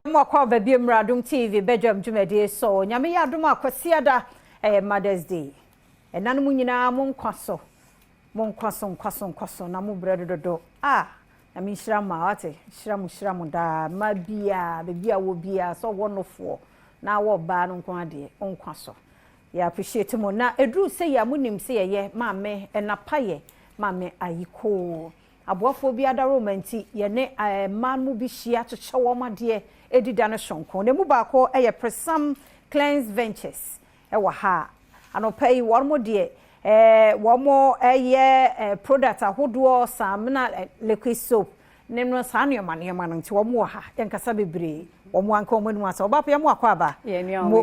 Mo akɔ baabi mmra Adom TV badwam dwumadie so. Nyame yɛ adom a, Kwasiada ɛyɛ Mother's Day. Ɛnanom nyinaa, mo nkwa so, mo nkwa so, nkwa so, nkwa so na mo brɛ dododo a. Nyame nhyira ma wate, hyira mo, hyira mo daa. Ma biaa, baabi a wɔ biaa, sɛ ɔwɔ nofoɔ na wɔ ɔbaa no nko adeɛ, nkwa so. Yɛ appreciate mo. Na ɛduru sɛ yɛ a, monim sɛ yɛyɛ maame ɛnapa yɛ maame ayikoo. Aboafoɔ bi adaroma nti yɛne mmaa no mu bi hyia kyekyɛ wɔn adeɛ edi da no sonko. Na emu baako yɛ Presam Cleanse Ventures ɛwɔ ha. Anɔpa yi wɔn mo deɛ wɔn mo ɛyɛ product ahodoɔ, samina, liquid soap ne no saa nneɛma nneɛma no, nti wɔn wɔ ha. Yɛnkasa bebree, wɔn anka wɔn anim asa. Ɔbaako yɛ mo akɔ aba mo.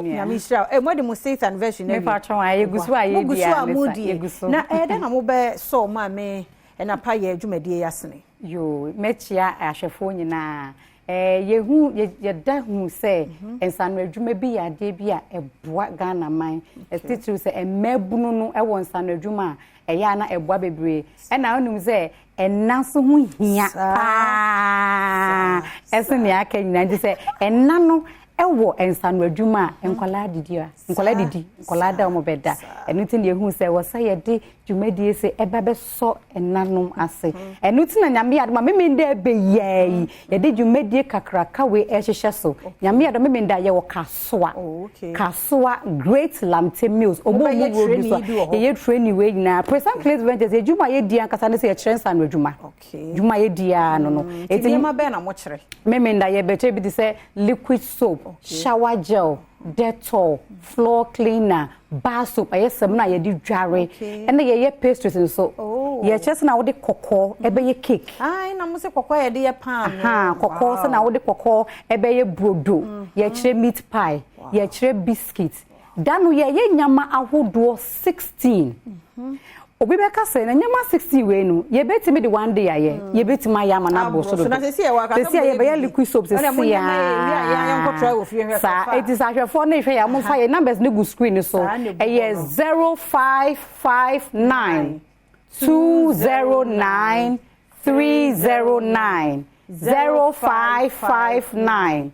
Nyame nhyira mo de mo sixth anniversary na Mepa kyɛw a, yɛgu so a. Mo gu yɛdi so a a mo ne sa die yɛgu so. Na ɛyɛ dɛ na mo bɛ sɔ maame ɛna pa yɛ dwumadie yɛ asene. Yoo, mɛkyia ahwɛfoɔ nyinaa. Yɛhu yɛda hu sɛ nsano adwuma bi yɛ adeɛ bi a ɛboa Ghana man, titiriw sɛ mmaabunu no wɔ nsano adwuma a ɛyɛ a na ɛboa bebree. Ɛna wonim sɛ ɛna nso ho hia paa ɛso nea aka nyinaa, nti sɛ ɛna no ɛwɔ nsano adwuma a, nkwadaa didi a, nkwadaa didi, nkwadaa da, wɔn bɛda. Ɛno nti na yɛhu sɛ wɔ sɛ yɛde dwumadie sɛ ɛba bɛsɔ ɛnanom ase. Ɛno nti na Nyame adom a, Memenda ɛbɛyia yi, yɛde dwumadie kakraka wei ɛhyehyɛ so. Nyame adom, Memenda yɛwɔ Kasoa. Kasoa Great Lamte Mills ɔmo Mobɛyɛ ɔmo road so training bi wɔ hɔ. Yɛyɛ training wei nyinaa. Presam Cleanse Ventures, yɛ dwuma a yɛdi ankasa ne sɛ yɛkyerɛ nsano adwuma. Dwuma a yɛdi ara no. Nti nneɛma bɛn na mo kyerɛ? Memenda yɛbɛkyerɛ bi te sɛ liquid soap, shower gel, Dettol, floor cleaner, bar soap, ɛyɛ samina a yɛde dware. Ɛna yɛyɛ pastries nso. Yɛkyerɛ sɛ na wode kɔkɔɔ ɛbɛyɛ cake. Ayi na mo sɛ kɔkɔɔ yɛde yɛ pan no. Aha, kɔkɔɔ, sɛ na wode kɔkɔɔ ɛbɛyɛ brodo. Yɛkyerɛ meat pie, yɛkyerɛ biscuit. Da no yɛyɛ nyama ahodoɔ 16. Obi bɛka sɛ na nyama 16 wei no, yɛbɛtumi de one day ayɛ, yɛbɛtumi ayɛ ama no aboro so Aboro so. dodo. Na seesei yɛwɔ akasa Seesei a mo yɛbɛyɛ bɛyɛ liquid soap. Ɛna mo Seesei nneɛma yɛ yɛ yɛnkɔ try wɔ fie hwɛ. Saa. Sɛ eti sɛ ahwɛfoɔ no hwɛ yɛ a, momfa yɛ numbers no gu screen no so. Saa na egu hɔ Ɛyɛ no. 0559 209 309, 0559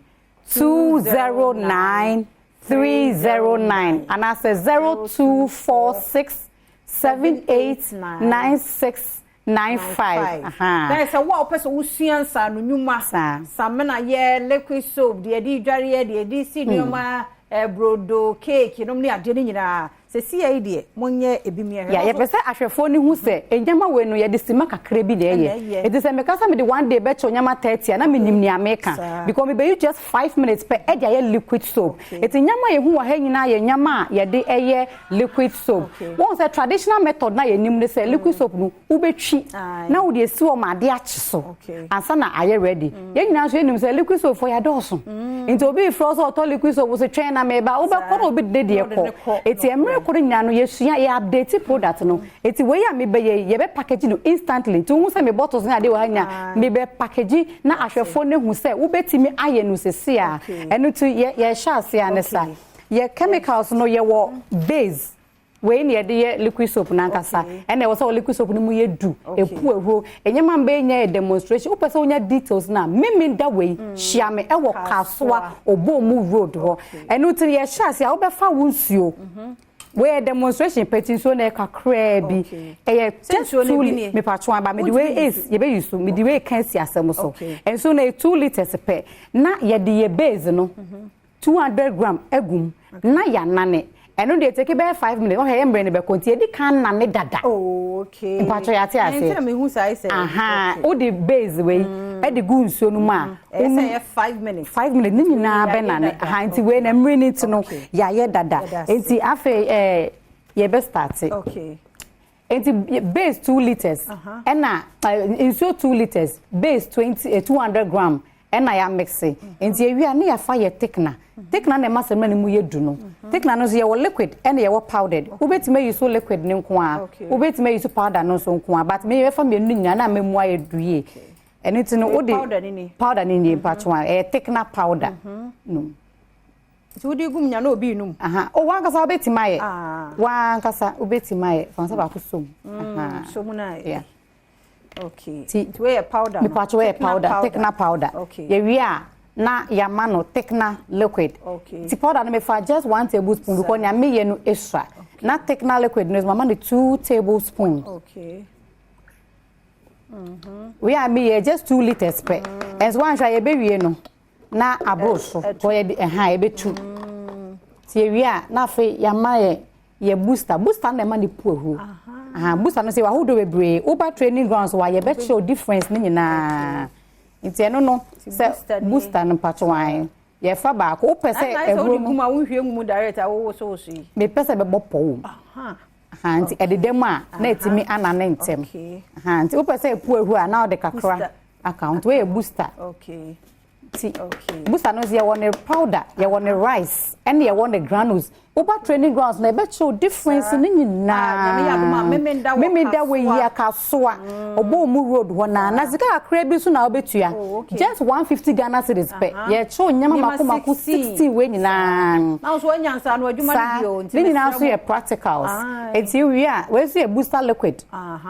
209 309, anaasɛ 0246 7896 95. Na sɛ wo a wopɛ sɛ wosua nsano nnwuma, samina yɛ, liquid soap deɛ yɛde dware yɛ, deɛ yɛde si nneɛma, brodo, cake nom ne adeɛ no nyinaa, sɛ si yɛ yi deɛ, monyɛ ebi miɛhwɛ. Ya, yɛpɛ sɛ ahwɛfoɔ no hu sɛ nneɛma wei no, yɛde sima kakra bi na Ɛna ɛyɛ. ɛyɛ. Ɛti sɛ meka sɛ mede one day bɛkyɛw nneɛma 30 a, na menim nea meka because mebɛyi just 5 minutes pɛ ɛde ayɛ liquid soap. Ɛti nneɛma a yɛhu wɔ ha nyinaa yɛ nneɛma a yɛde ɛyɛ liquid soap. Wɔn sɛ traditional method na yɛnim ne sɛ liquid soap no, wobɛtwi na wode esi wɔ ma ade akye so ansa na ayɛ ready. Yɛn nyinaa nso yɛnim sɛ liquid soap fo yɛadɔɔso, nti obi frɛ sɛ ɔtɔ liquid soap so, twɛn na meba, wobɛkɔ na obi de deɛ Na ɔde ne kɔ. kɔ. Eti mmerɛ koro nyinaa no, yɛsua, yɛ update product no. Eti wei a mebɛyɛ yi, yɛbɛ package no instantly, nti wohu sɛ me bottles ne adeɛ wɔ ha nyinaa, mebɛ package na ahwɛfoɔ no hu sɛ wobɛtumi ayɛ no sesi a. Ɛno nti yɛhyɛ ase a ne sa yɛ chemicals no, yɛwɔ base wei na yɛde yɛ liquid soap nankasa. Ɛna ɛwɔ sɛ wɔ liquid soap no mu yɛ du epu ehuro enyɛma mbɛ nya yɛ demonstration. Wopɛ sɛ wonya details na mímí da wei, hyia me ɛwɔ Kasoa Obomu Road hɔ. Ɛno nti yɛhyɛ ase a, wobɛfa wo nsuo. Wei yɛ demonstration pɛti, nsuo na yɛ kakraa bi. Ɛyɛ Sɛ just nsuo no two bi nie? Mipatwo aba, mede wei Wontumi esi yɛbɛyi so, mede wei ka esi asɛm so. Nsuo no yɛ 2 litres pɛ na yɛde yɛ base no 200 gram egum na yɛanane. Ɛno deɛ, take bɛyɛ 5 minutes, ɔhɛ yɛ mmerɛ no bɛkɔ, nti yɛdi kan nane dada. Mpatwo, yɛate ase? Nti na mehu saa sɛ Aha, wode base wei ɛde gu nsuo no mu a, Ɛyɛ sɛ ɛyɛ 5 minutes. 5 minutes ne nyinaa Yɛayɛ bɛnane. dada. Aha, nti wei na mmerɛ no ti no, yɛayɛ dada. Yɛda ase. Nti afei yɛbɛ start. Nti base 2 litres ɛna nsuo 2 litres, base 20 200 gram ɛna yɛ amix. Nti ewia ne yɛafa yɛ thickener. Thickener na ɛma sɛmina ne mu yɛ du no. Thickener no nso, yɛwɔ liquid ɛna yɛwɔ powdered. Wobɛtumi ayi so liquid ne nko a, wobɛtumi ayi so powder no nso nko a, but me yɛbɛfa mmienu no nyinaa na ama mu ayɛ du yie. Ɛno ti no, wode powder ne ni? Powder ne nie, mpatwo a, ɛyɛ thickener powder no. Nti wode gum nya na obi num? Aha, o, wankasa wobɛtumi ayɛ. Wankasa wobɛtumi ayɛ, fa nsa baako som. Aha. So mu na Okay. Ti Nti wei yɛ powder no? Mipatwo, yɛ Thickener. Powder, thickener powder. Yɛwie a, Na yɛama no thickener liquid. Okay. Ti powder no mefa just 1 tablespoon because nea meyɛ no esua. Na thickener liquid no mama no 2 tablespoon. Wei a meyɛ just 2 litres pɛ. Ɛnso wanhwɛ a yɛbɛwie no na aboro so. Ɛtu. Kɔ yɛde ɛha yɛbɛtu. Ti ewie a, na afei yɛama yɛ booster. Booster no na ɛma ne pu ahuro. Aha, booster no sɛ ahodoɔ bebree. Woba training grounds wa, yɛbɛkyerɛ wo difference ne nyinaa. Nti ɛno no sɛ booster nie. Booster no mpatwo wan yɛfa baako, wopɛ sɛ ɛna sɛ ahuro wode no gu mu a, wonhwie ngu mu direct a, wowo so wo so yi. Mepɛ sɛ bɛbɔ pɔ wɔ mu. Aha, nti ɛdeda mu a na ɛtumi anane ntɛm. Aha, nti wopɛ sɛ epu ahuro a, na wode kakra Booster. aka ho. Nti woyɛ booster. Nti booster no nso yɛwɔ ne powder, yɛwɔ ne rice, ɛne yɛwɔ ne granules. Woba training grounds na yɛbɛkyerɛ wo difference ne nyinaa. Ah, Nyame yɛ adom a, Memenda wɔ Memenda wɔ yi Kasoa. Akasoa ɔbɔ mu road hɔ naa, na sika kakra bi nso na wobɛtua. Just 150 Ghana cedis pɛ. Yɛkyerɛw nneɛma Nneɛma mako mako 16. 16 wei nyinaa. Na wo nso woanya nsa no adwuma no Saa bi o, nti ne nyinaa mesrɛ nso mo. yɛ practicals. Aye. Eti wie a, wei nso yɛ booster liquid.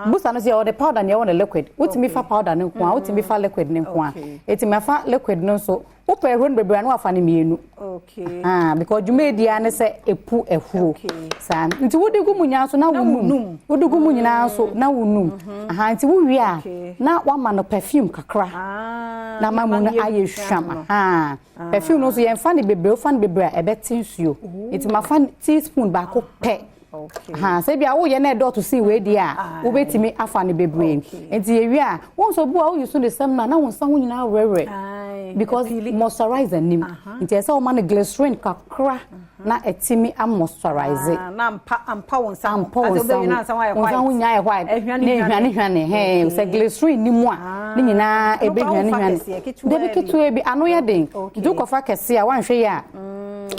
Booster no nso yɛwɔ ne powder na yɛwɔ ne liquid. Wotumi fa powder no nko a, wotumi fa liquid no nko a. Eti mɛfa liquid no nso, wopɛ ehuro no bebree a, na wafa no mmienu. Ah, because dwumadie ara ne sɛ epu ehuro. Saa nti wode gu mu nyinaa nso na Na wonum. wonum. Wode gu mu nyinaa nso na wonum. Aha, nti wowie a, na wama no perfume kakra na ama mu no yɛ ayɛ hwam hwam no. Aha, perfume no nso yɛmfa no bebree. Wofa no bebree a, ɛbɛte nsuo. Nti mafa teaspoon baako pɛ. Ha, sɛ bia woyɛ na ɛdɔɔto sen wei deɛ a, wobɛtumi afa no bebree. Nti yɛwie a, wɔn nso bu a woyi so de sɛm no a, na wo nsa ho nyinaa werɛwerɛ because ɛpili. Moisturizer nim nti ɛsɛ wɔma no glycerin kakra na ɛtumi amoisturize. Ah, na ampa ampa wo nsa ho. Ampɔ wo Asɛ nsa wobɛwie na nsa ho ayɛ ho, wo nsa ho white. nyinaa yɛ white. Ɛhwane ne hwane hwane hɛn. Sɛ glycerin ni mu a, ne nyinaa Ɛno koraa ɛbɛhwane womfa hwane. kɛseɛ, ketewa Dabi, bi. ketewa bi ano yɛ den. Okay. Nti wokɔfa kɛseɛ a, woanhwɛ yɛ a,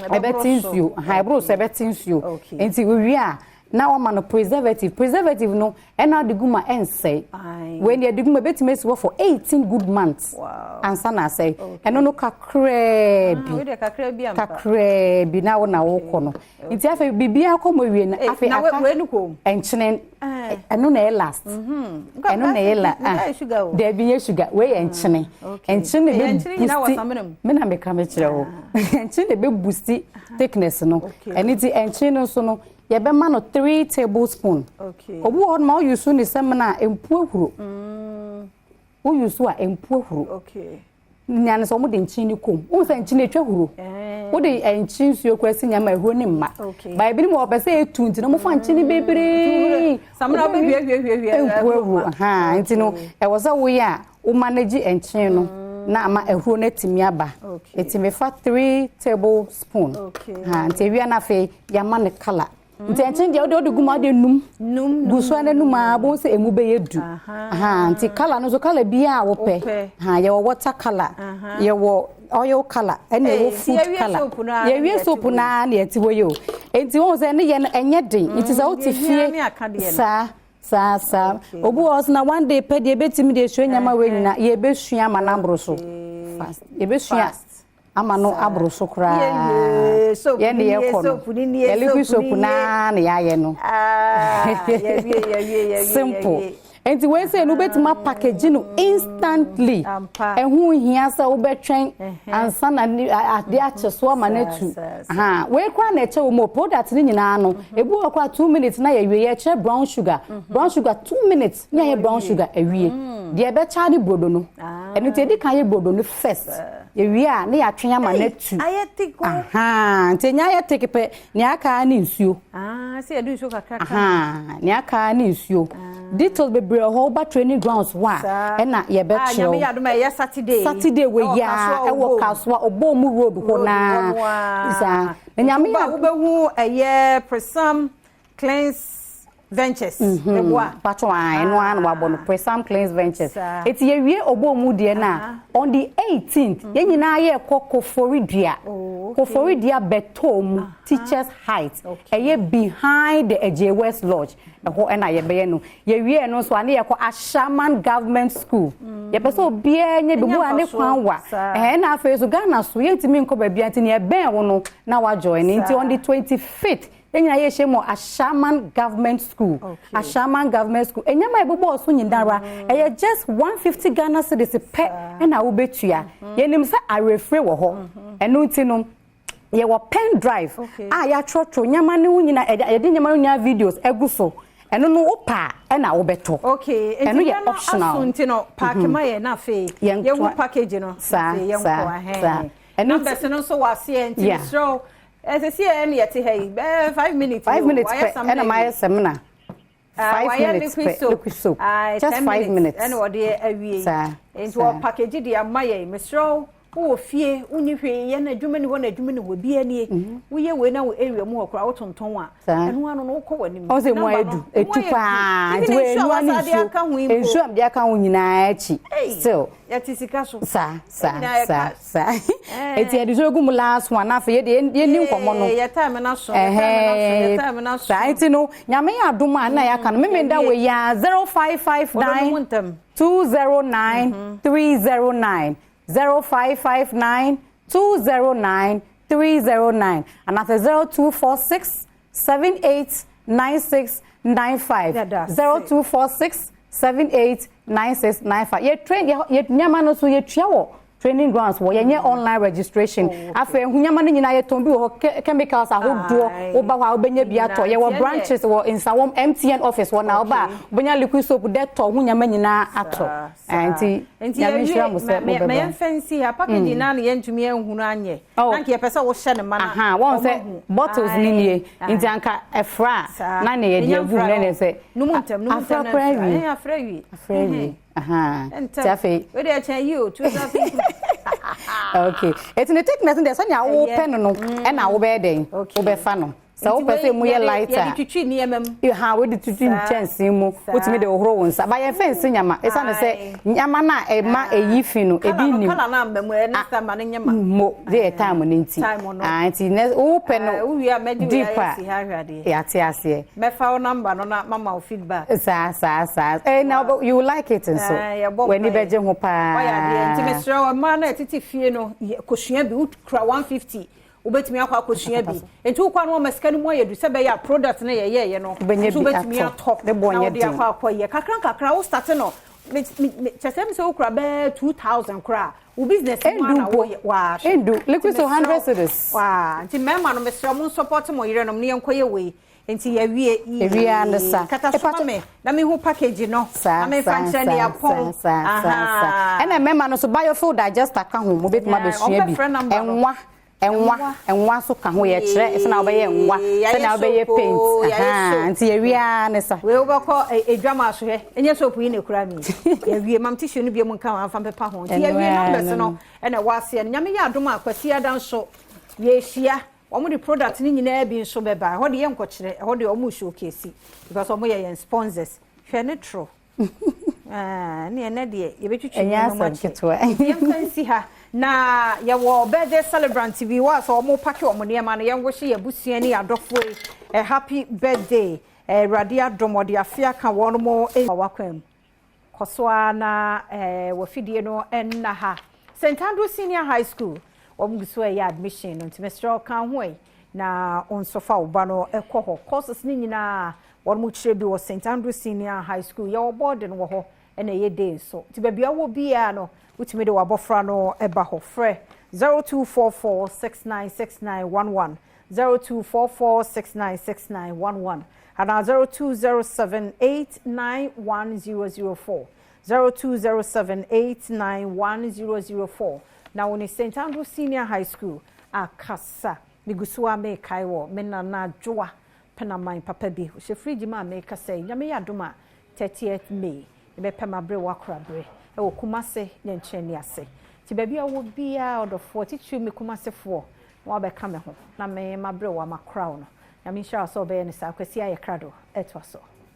ɛbɛboro ɛbɛte so. nsuo ha, ɛboro so, ɛbɛte nsuo. Nti wowie a, na wama no preservative. Preservative no ɛna ade gu ma ɛnsɛe. Wei ni ɛde gu ma ɛbɛtumi asi hɔ for 18 good months ansa na asɛe. Ɛno no kakraa Ah, bi. wei deɛ kakra bi ampa. Kakraa bi na wo na wokɔ no. Nti afei biribiara kɔ mɔ wie no, Eh, afei na aka wei no kɔ mu? nkyene. Eh. Ɛno na ɛyɛ last. Ɛno na ɛyɛ la Nka yɛ sugar o. Dabi, nyɛ sugar. Wei yɛ nkyene. Nkyene na Eh, ɛbɛ nkyene nyinaa wɔ boosti samina mu? Me na meka mekyerɛ wo, nkyene na ɛbɛ boosti thickness no. Ɛno nti nkyene no nso no yɛbɛma no 3 tablespoon. Obi wɔ hɔ nom a woyi so ne samina a mpu ahuro. Woyi so a mpu ahuro. Nea ne sɛ wɔde nkyene ne kom, wohu sɛ nkyene atwa huro. Wode nkyene nsuo kora si nyama, ahuro ne mma. Ba ebinom wɔ wɔpɛ sɛ etu nti na wɔfa nkyene bebree. Samina wobɛhwie mpu ahuro ha. Nti no ɛwɔ sɛ woyɛ a, wo manage nkyene no na ama ahuro no atumi aba. Eti mefa 3 tablespoon. Ha, nti ewia no afei yɛama no colour. Nti nkyene deɛ wode gu mu, wode num Num, gu so ɛna num a, bohu sɛ emu bɛyɛ du. Aha, nti colour no nso, colour biara a wopɛ. Wopɛ. Ha, yɛwɔ water colour, yɛwɔ oil colour, ɛna Ee, yɛwɔ nti food yɛwie colour. soap no ara na Yɛwie yɛte soap hɔ yi. naa na yɛte hɔ yi o. Nti wɔn sɛ ne yɛ no ɛnyɛ den. Nti sɛ wote Deɛ hia ne fie aka deɛ no. saa saa saa, obi wɔ hɔ so na one day pɛ deɛ ebetumi de esua nyama wei nyinaa, yɛbɛsua ama no aboro so fast. Yɛbɛsua Fast. ama no aboro so koraa. Yɛwie soap Yɛn ni de nie, yɛkɔ no soap ni nie, yɛ liquid soap soap ni nie. naa na yɛayɛ no. Ah, yɛwie, yɛwie, yɛwie, Simple. yɛwie. Nti wei sɛ no wobɛtumi apackage no instantly. Ɛho hia sɛ wobɛtwɛn ansa na ade akye so ama no atu. Saa, saa. Aha, wei koraa na ɛkyɛ wɔ mu o. Product no nyinaa no, ebi wɔ koraa 2 minutes na yɛwie. Yɛkyerɛ brown sugar, brown sugar 2 minutes na yɛyɛ brown sugar awie. Deɛ ɛbɛkya ne brodo no. Ɛno nti edi kan yɛ brodo no first. Yɛwie a, ne yɛatwe ama no atu. Ayɛ thick o. Aha, nti nya ayɛ thick pɛ, nea aka ne nsuo. Ah, sɛ yɛde nsuo kakra ka. Aha, nea aka ne nsuo. Details bebree wɔ hɔ. Woba training grounds hɔ a, ɛna Ah, Nyame yɛbɛkyerɛw. yɛ adom a, ɛyɛ Saturday. Saturday wɔ Ɛwɔ yi a Kasoa ɛwɔ Obom. Kasoa Obom road hɔ Road naa. hɔ no ara. Saa na Nyame Woba yɛ wobɛhu ɛyɛ Presam Cleans Ventures. Ɛboa. Patro a, ɛno ara na wabɔ no Presam Cleans Ventures. Eti yɛwie Obom mu deɛ no a, on the 18th yɛn nyinaa yɛkɔ Koforidua. Koforidua bɛtɔɔ mu, Teachers Height, ɛyɛ behind the Eje West Lodge ɛhɔ ɛna yɛbɛyɛ no. Yɛwie no nso a, ne yɛkɔ Ashaman Government School. Yɛpɛ sɛ obiara nye bi Ɛnyɛ bu a ne mfasoɔ. kwan wa. Ɛhɛn, na afei so Ghana so yɛntumi nkɔ baabi a, nti nea ɛbɛn wo no na wajoin. Nti on the 25th. Yɛn nyinaa yɛhyia mu wɔ Ashaiman Government School. Ashaiman Government School. Nneɛma a yɛbobɔɔ so nyinara, ɛyɛ just 150 Ghana cedis pɛ ɛna wobɛtua. Yɛnim sɛ awerɛfire wɔ hɔ. Ɛno nti no, yɛwɔ pen drive a yɛatwerɛtwerɛ nneɛma no ho nyinaa, yɛde nneɛma no nyinaa videos agu so. Ɛno no, wopɛ a ɛna wobɛtɔ. Okay, ɛno yɛ optional. Aso nti no, pack ma yɛ na afei yɛhu package no. Saa saa saa. Ɛno numbers no nso wɔ aseɛ, nti mesrɛ wo, ɛsɛ si yɛ ne yɛte ha yi bɛɛ 5 minutes. 5 minutes pɛ ɛna mayɛ sɛmina. 5 minutes pɛ, liquid soap, just 5 minutes. Ɛna wɔde awie nti wɔ package de ama yɛ. Mesrɛ wo, wowɔ fie, wonyi hwee yɛ na adwuma ni hɔ na adwuma ni hɔ bia nie, woyɛ wei na wɔ area mu hɔ koraa wotontɔn a, ɛno ano no wokɔ w'anim. Ɔn sɛ mu ayɛ du etu paa, nti wɔ enua ne nsuo nsuo a mede aka ho nyinaa akyi still. Yɛte sika so. Saa saa saa saa, eti yɛde so egu mu last one, afei yɛde yɛni nkɔmɔ no. Yɛ time na so, yɛ time na so, yɛ time na so. Saa, nti no, Nyame yɛ adum a na yɛaka no mímí da wɔ yi a 0559 209 309, 0559 209 309, and 0246 7896 95, 0246 789695. Yɛ train yɛ yɛ nneɛma no so, yɛtua wɔ training grounds wɔ, yɛnyɛ online registration. Afei ehu nneɛma no nyinaa, yɛtɔn bi wɔ hɔ, chemicals ahodoɔ. Woba hɔ a, wobɛnya bi atɔ. Yɛwɔ branches wɔ Nsawam, MTN office wɔ, na woba a, wobɛnya liquid soap dɛ tɔ ho nneɛma nyinaa atɔ. Nti Nyame nhyira mo sɛ mobɛba. Ma yɛmfa nsi ha, packaging na ne yɛntumi anhunu anyɛ na nka yɛpɛ sɛ wohyɛ ne ma na. Wɔn sɛ bottles ni nie, nti anka ɛfra a na ne yɛde agu mu ne sɛ afra koraa wie. Afra wie. Afra wie, nti afei. Wei deɛ kyɛn yi o, 2000. Okay, eti ne thickness deɛ, sɛnea wopɛ no, ɛna wobɛyɛ dɛn, wobɛfa no sɛ wopɛ sɛ emu yɛ light a. Yɛde twitwi nneɛma mu. Ha, wode twitwi nkyɛnsee mu, wotumi de hohoro wo nsa ba. Yɛmfa nsi nyama, ɛsiane sɛ nyama no a ɛma ɛyi fi no ebi nim. Colour no amba mu, ɛne sɛ ma no nyɛ ma. Mo de yɛ time no nti. Nti ne wopɛ no deep a, yɛate aseɛ. Mɛfa wo number no na mama wo feedback. Saa saa saa, na you will like it nso, w'ani bɛgye ho paa. Wayɛ adeɛ, nti mesrɛ wo, mmaa no a ɛtete fie no, kosua bi. Wokura 150, wobɛtumi akɔ akɔsua bi, nti wokɔ no, wɔma sika no mu ayɛ du sɛ bɛyɛ a product no yɛyɛɛyɛ no nso wobɛtumi atɔ na wode akɔ akɔyɛ kakra nkakra. Wo start no, kyɛ sɛ mi sɛ wokura bɛɛ 2000 koraa, wo business mu ana woyɛ waa. Endu liquid so 100 cedis. Waa, nti mmarima no, mesrɛ mo, support mo yerenom ne yɛnkɔyɛ wei. Nti yɛwie. Ewie ne sa. Kata soma me na mehu package no na memfa nkyerɛ ne yɛpɔn. Saa, ɛna mmarima no so, biofuel digester ka ho, mo bɛtumi abɛsua bi. Ɛnwa ɛnwa ɛnwa nso ka ho, yɛkyerɛ sɛnea wobɛyɛ nwa, sɛnea wobɛyɛ paint. Nti yɛwie ne sa. Wei wobɛkɔ edwama so hwɛ, ɛnyɛ soap yi na ekura mi. Yɛwie mam tissue no bi mu nka ho afa mpepa ho. Nti yɛwie, numbers no ɛna ɛwɔ aseɛ no. Nyame yɛ adom a, Kwasi ada nso yɛhyia, wɔn de product no nyinaa bi nso bɛba. Ɛhɔ de yɛ nkɔkyerɛ, ɛhɔ de wɔn showcase because wɔn yɛ yɛn sponsors. Hwɛ ne toro ne ɛnɛ deɛ yɛbɛtwitwi. Ɛnyɛ asɛm ketewa. Yɛmfa nsi ha na yɛwɔ birthday celebrant bi wɔ a sɛ wɔn pack wɔn nneɛma no, yɛn wɔhyɛ yɛ abusua ne yɛadɔfoɔ yi ɛ happy birthday. Awurade adom, ɔde afe aka wɔn mo wɔ wakwan mu. Kɔ so ara na wafidie no nna ha. St Andrew Senior High School, wɔn gu so ɛyɛ admission no, nti mesrɛ ɔka ho yi na nso fa wo ba no ɛkɔ hɔ. Courses ne nyinaa wɔn mo kyerɛ bi wɔ St Andrew Senior High School. Yɛwɔ board no wɔ hɔ, ɛna ɛyɛ day nso, nti baabi a wɔ biara no, wotumi de w'abɔfra no ɛba hɔ. Frɛ 0244696911, 0244696911, anaa 0207891004, 0207891004, na wɔne St Andrew Senior High School akasa. Megu so a mekae wɔ me nana Adwoa Penaman papa bi ɔhyɛ fridge mu a mekasa yi. Nyame yɛ adom a, 30th May yɛbɛpɛ ma bere wakora bere ɛwɔ Kumase ne nkyɛn ne ase. Nti baabi a wɔ biara, ɔdɔfoɔ titiri mi Kumasefoɔ na wabɛka me ho na me ma bere wɔ amakora wo no. Nyame nhyira wo sɛ ɔbɛyɛ ne saa. Kwasi ayɛ krado ɛtoa so.